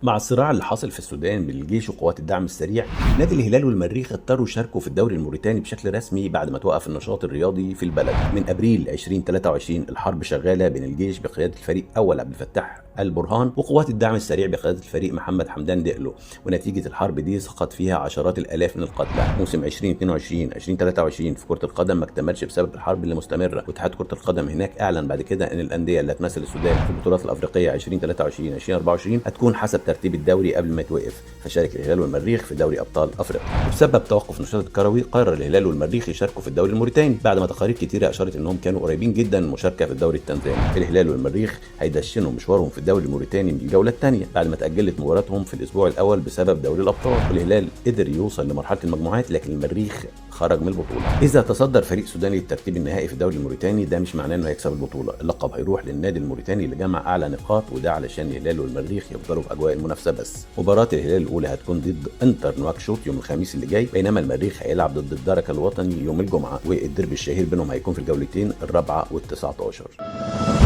مع الصراع اللي حاصل في السودان بين الجيش وقوات الدعم السريع، نادي الهلال والمريخ اضطروا يشاركوا في الدوري الموريتاني بشكل رسمي بعد ما توقف النشاط الرياضي في البلد. من ابريل 2023 الحرب شغالة بين الجيش بقيادة الفريق اول عبد الفتاح البرهان وقوات الدعم السريع بقيادة الفريق محمد حمدان دقلو، ونتيجة الحرب دي سقط فيها عشرات الالاف من القتلى. موسم 2022 2023 في كره القدم ما اكتملش بسبب الحرب اللي مستمرة، واتحاد كره القدم هناك اعلن بعد كده ان الاندية اللي هتمثل السودان في البطولات الافريقية 2023 2024 هتكون حسب ترتيب الدوري قبل ما يتوقف. فشارك الهلال والمريخ في دوري ابطال افريقيا. وبسبب توقف النشاط الكروي قرر الهلال والمريخ يشاركوا في الدوري الموريتاني بعد ما تقارير كتيرة اشارت انهم كانوا قريبين جدا من المشاركة في الدوري التنزاني. الهلال والمريخ هيدشنوا مشوارهم في الدوري الموريتاني من الجولة الثانية بعد ما تاجلت مباراتهم في الاسبوع الاول بسبب دوري الابطال، والهلال قدر يوصل لمرحلة المجموعات لكن المريخ خرج من البطولة. اذا تصدر فريق سوداني للترتيب النهائي في الدوري الموريتاني ده مش معناه انه هيكسب البطولة، اللقب هيروح للنادي الموريتاني اللي جمع اعلى نقاط، وده علشان الهلال والمريخ يفضلوا في اجواء المنافسة بس. مباراة الهلال الاولى هتكون ضد انتر نواكشوط يوم الخميس اللي جاي، بينما المريخ هيلعب ضد الدرك الوطني يوم الجمعة، والديربي الشهير بينهم هيكون في الجولتين الرابعة وال19.